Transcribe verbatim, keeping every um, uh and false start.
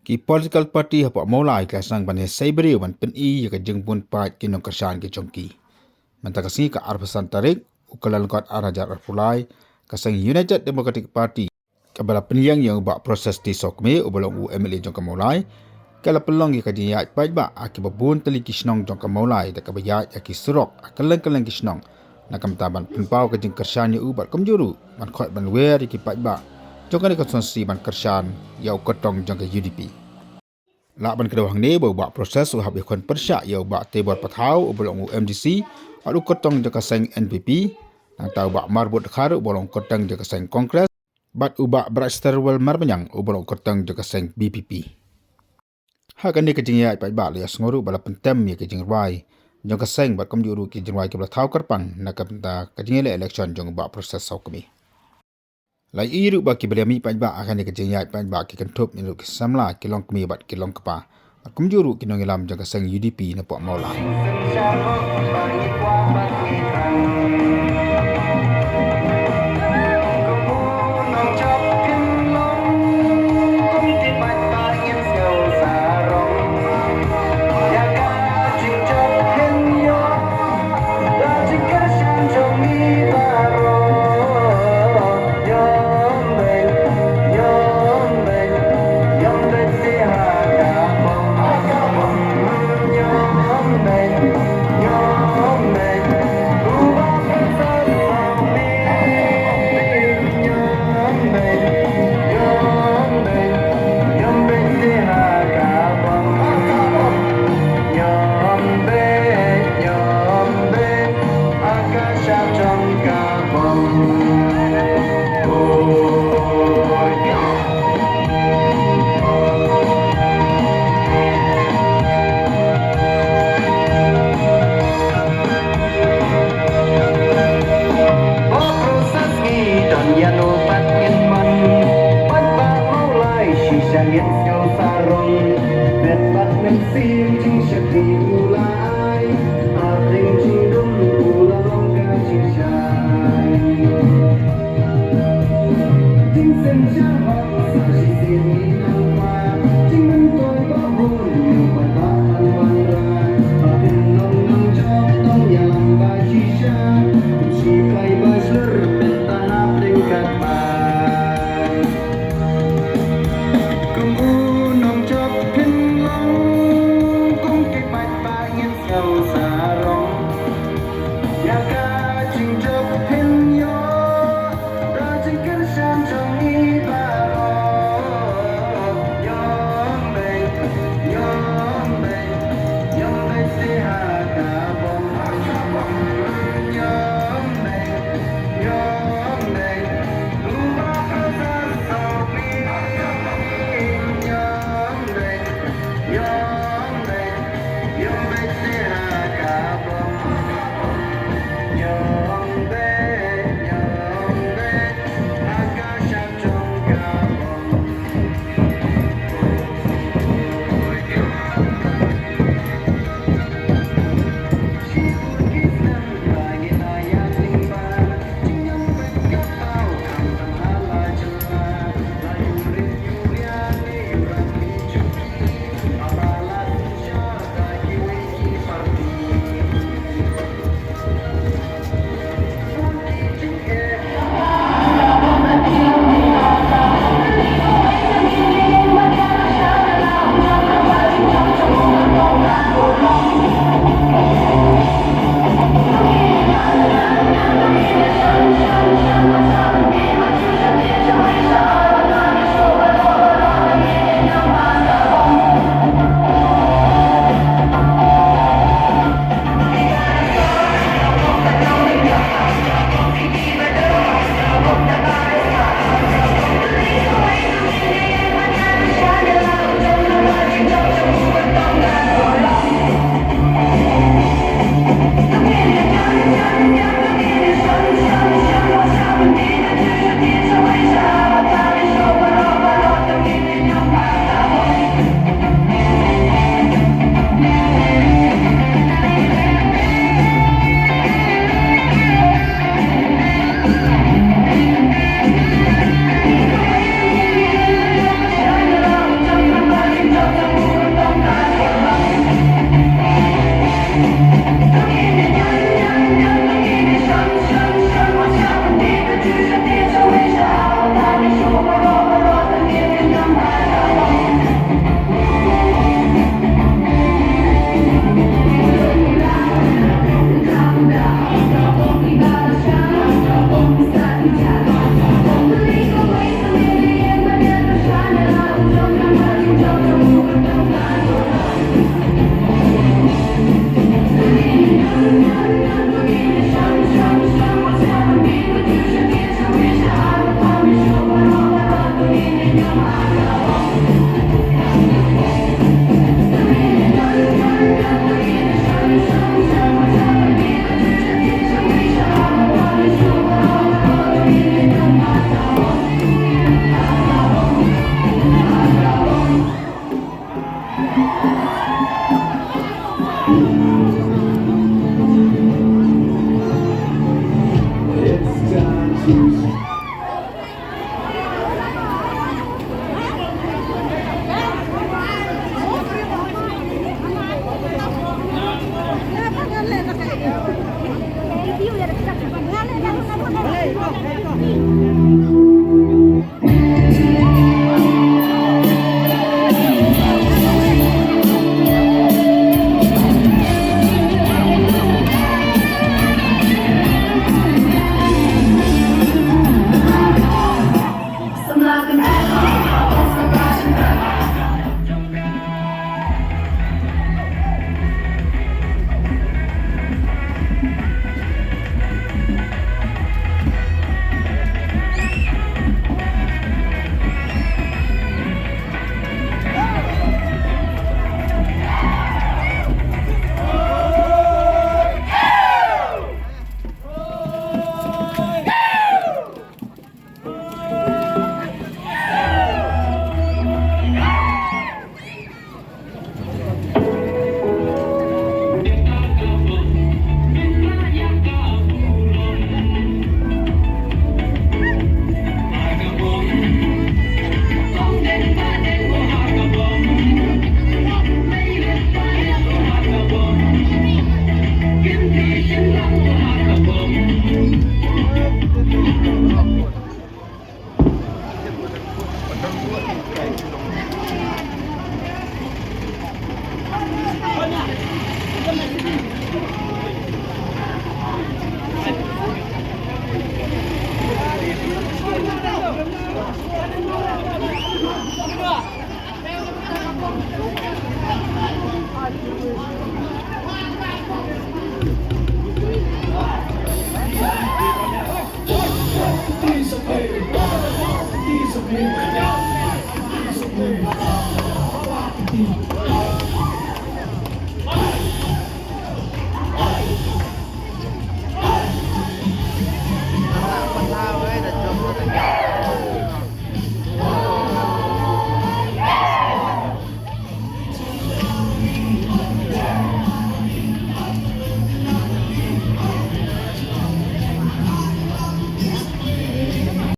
Ki political party hapoh Mawlai ki la sdang ban ïasei briew ban pyni ïa ka jingbun paid ki nongkyrshan ki jong ki. Mynta ka sngi ka arphew san tarik u Kyllalyngkot ar hajar arphew lai, ka seng United Democratic Party kaba la pynïeng ïa u Bah Proses T Sawkmie uba long u M L A jong ka Mawlai, ka la pynlong ïa ka jingïaid paidbah ha kiba bun tylli ki shnong jong ka Mawlai da kaba ïaid ha ki surok ha kylleng kylleng ki shnong, na ka bynta ban pynpaw ka jingkyrshan ïa u bad kumjuh ruh ban khot ban wer ïa ki paidbah jong kane ka konstituensi ban kyrshan ïa u kyrtong jong ka U D P. Lah ban kdew hangne ba u Bah Proses u hap ïakhun pyrshah ïa u Bah Tebor Pathaw uba long u M D C bad u kyrtong jong ka seng N P P, nangta u Bah Marbud Dkhar uba long u kyrtong jong ka seng Congress, bad u Bah Brightstarwell Marbaniang uba long u kyrtong jong ka seng B P P. Ha kane ka jingïaid paidbah la ïohsngew ruh ba la pyntem ïa ka jingrwai jong ka seng bad kumjuh ruh ki jingrwai kiba la thaw kyrpang na ka bynta ka jingïaleh election jong u Bah Proses Sawkmie. La ïohi ruh ba kiba la mih paidbah ha kane ka jingïaid paidbah ki kynthup ïa ruh ki samla, ki longkmie bad ki longkpa bad kumjuh ruh ki nongïalam jong ka seng U D P napoh Mawlai. It's time to